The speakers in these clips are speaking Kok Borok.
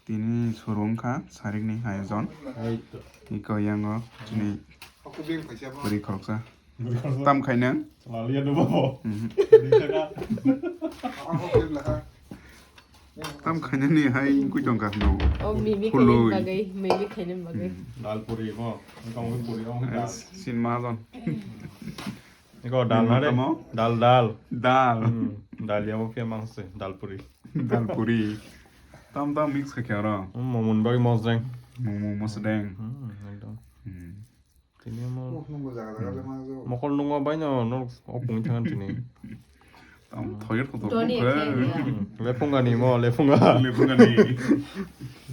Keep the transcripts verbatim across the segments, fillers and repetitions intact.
Tini suru wngkha sarikni ayojon. Iko yango chini bwrwi khoroksa. Tam khainang? Mhm. Tam khainani hai wngwi tongkha hwno. Oh, mimi khainani bagwi, mimi khainani bagwi. Dal puri mo, wngkha wngkha puri, wngkha dal. Sinma jon. Iko dal na re? Dal, dal. Dal. Hmm, dal ya mo phiya mangse, dal puri. Dal puri. Tam tam mix kha khe oro. Hmm, momo ni bagwi mosdeng. Momo mosdeng. Hmm, ekdom. Hmm. Tini mo. Mokol nungma bai no, no, opung thangan tini. Tam thoyet ko to. Doni khe. Hmm, lephunga ni mo, lephunga. Lephunga ni.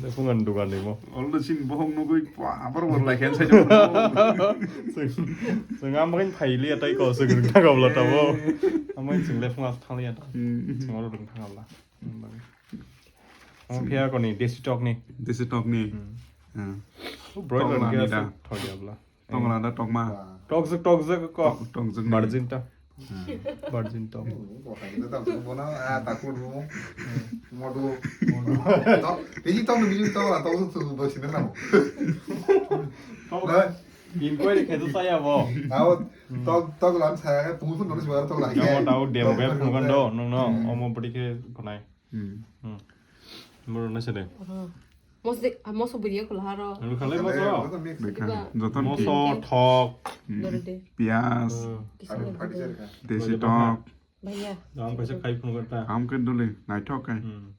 Lephunga ni dugan ni mo. Olo sin bohong nugui, abar war lai khen sai. Sing, sing am bain phai liya tai ko, sing rung thang abla tabo. Am bain sing lephunga thang liya ta. Hmm. Sing oro rung thang abla. Hmm, bagi. Am phiya ko ni, desi tok ni. Desi tok ni. Hmm. Hmm. Broiler ni da. Thoi abla. Tongla da tokma. Tokjak, tokjak ko. Tok-, tokjak ni. Virgin ta. Hmm. Virgin tok. Bono, ah, takut mo. Modu. Tok, ini tok, ini tok, tok, tok, tok, tok, sini namo. Tok. Inquiry khe to saya bo. Tao, tok, tok lam saya, pungu pun nono sebar tok lah. Namo tao dem be pungan do, nong no, omo bodi khe konai. Hmm. Hmm. Moro na sede. Moso de, ah, moso bwrwi ya khula haro. Anu khalai moso. Moso mix. Bekha, joton ki. Moso, thok. Hmm. Dore de. Piyaj. Hmm. Kisam alu de. Desi tok. Bhaiya. Gam kaisa khai phunukar ta. Gam khe dole, naithok khai. Hmm.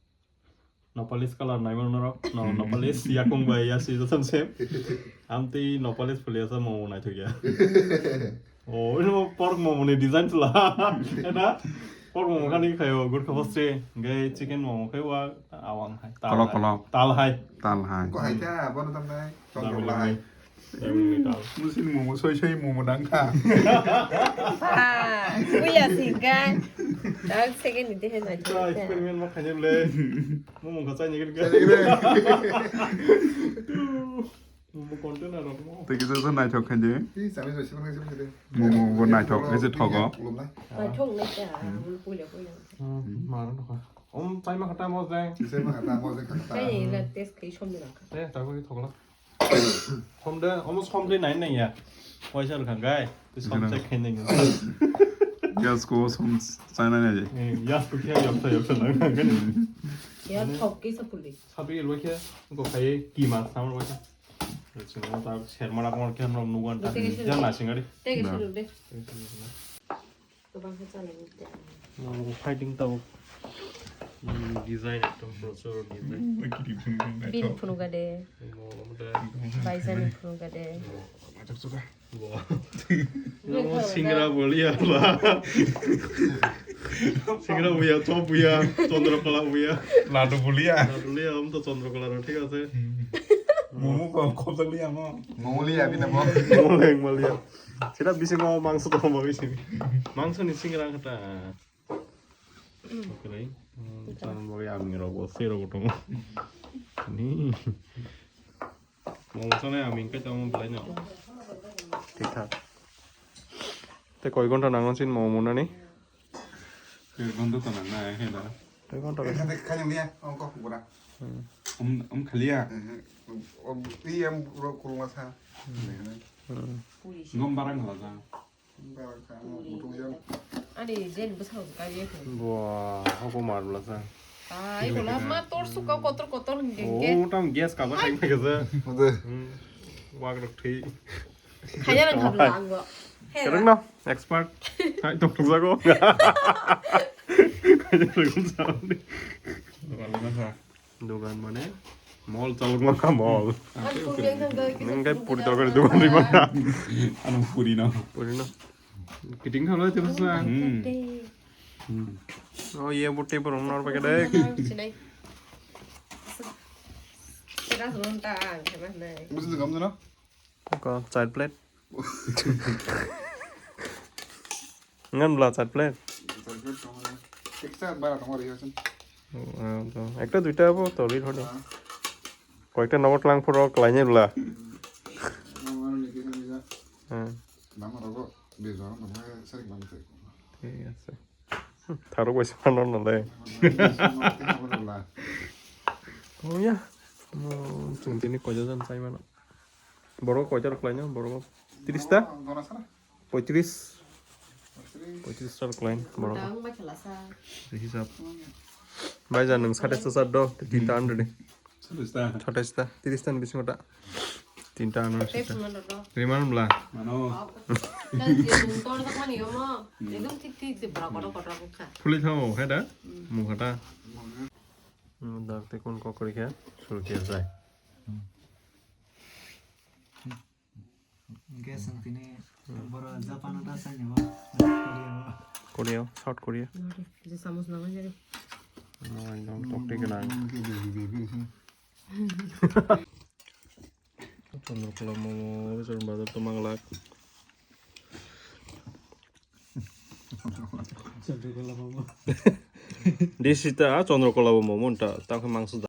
Nopalis color naima norok. No, hmm. Nopalis yakung bai ya si joton sem. Amtwi nopalis phulya sa mo naithok ya. Oh, ino pork momo ni design chwla. Ena pork momo khani khayo gurkha bosre, gai chicken momo khai wa awang hai. Kolok, kolok. Tal hai. Tal hai. Ko hai ta, bono tam nai. Chong lai. Musin momo soi soi momo dang kha. Ba, kuya singka. Dang second ni dehe nai. Experiment ma khani le. Momo kha chai ni gurkha. Momo container rok mo. Tei kisa sa naithok khaide. Tei chami bai sibang sibang de. Momo bo naithok khaise thogo. Naithok nai kha, hmm. Puila puila. Hmm, maro nokha. Om chai ma khata mo jai. Chai ma khata mo jai khata. Chai ni la test khai som ni rang kha. Eh, ta ko thokla. Som de, om som de nai nai ya. Poisa rang kha gai. Tei som check khai nai. Gas ko som chai nai nai. Eh, gas ko kya yapsa yapsa nang nang. Ya thok ke sa puli. Sabi lo kya ko khai ki ma sam lo kya. Sini ta serma nak mau kian rom nugan ta. Tege sini. Jangan nasi ngari. Tege sini deh. Tege sini. Tobang ke cale ni te. Mau fighting tau. Hmm, design ekdom brochure design. Bin phunu gade. Mau kamu dah. Baisan phunu gade. Macam suka. Wow. Singra bolia ba. Singra bolia, chop bolia, chandrakala bolia. Ladu bolia. Ladu bolia, om to chandrakala ro, thik ase. Momo ko khobjak lia mo. Momo lia bina mo. Momo leng bolia. Sira bisi mo mangso to mo bisi. Mangso ni singra kata. Oke lai. Chan bolia ami ro bo sero gotong. Ni. Momo sanai ami khe tamo belai no. Thik thak. Tei koi ghonta nango chini momo monani? Koi ghonta to nangnai, he da. Koi ghonta. Khaini liya, ongko bura. Hmm. Um, um khaliya. Eh, eh, um, iya bura kulma sa. Hmm. Gom barang hala ja. Ani jen bwskango se kaiwi khe. Bo, hoko mar bwlasa. Ai, bola ma tor suka kotor kotor hingke hingke. Oh, tam gas kaba khai khai kasa. Ode. Hmm. Wak rok thwi. Khaya rang khabla ang bo. Kereng no, expert. Hai, tok tok jago. Khaya rang khabla. Wala na kha. Dogan mane mall chalok mangkha mall. Ang puri ang thang doi, kisa nung kai puri puri tokari dogan ri mangkha. Ano puri no. Puri no. Kiting khalo te basa. Hmm. Hmm. Oh, ye bote por nor pakai dai. Sinai. Sera sulon ta ang kena nai. Musu gam no? Ko char plate. Ngan bla char plate. Char plate tong re. Extra bara tong re yasin. Oh, to. Ekta duita abo to ri thodi. Koyekta nogo tlang phuro klainai bla. Hmm. Nama rogo bezar nama sari bang te. Thik ase. Tharuk bai se mano nalai. Oh ya. Mo chwng tini koijajan chai mano. Borok koijar khlaino, borok tris ta? Poitris. Poitris ta khlain borok. Tang ba khelasa. Hisab. Bai ja nung sate sasat do, tinta anre de. Sate sasat. Sate sasat, tris ta ni bisingo ta. Tinta ano sita. Tep mano do. Riman bla. Mano. Tang je nung tor tak mani yomo. Ekdom tik tik de bra kotor kotor kha. Phuli thamo khe da? Mung kha ta. Dak te kun kokori khe. Sur khe jai. Gas ang tini boro Japan ta sai ni ba. Korea, South Korea. Je samus nangai jare. No, ekdom tokti gwnang. Chandrakala momo, Ujol bazar to manglak. Chandrakala momo. Disita Chandrakala momo ta, ta khe mangso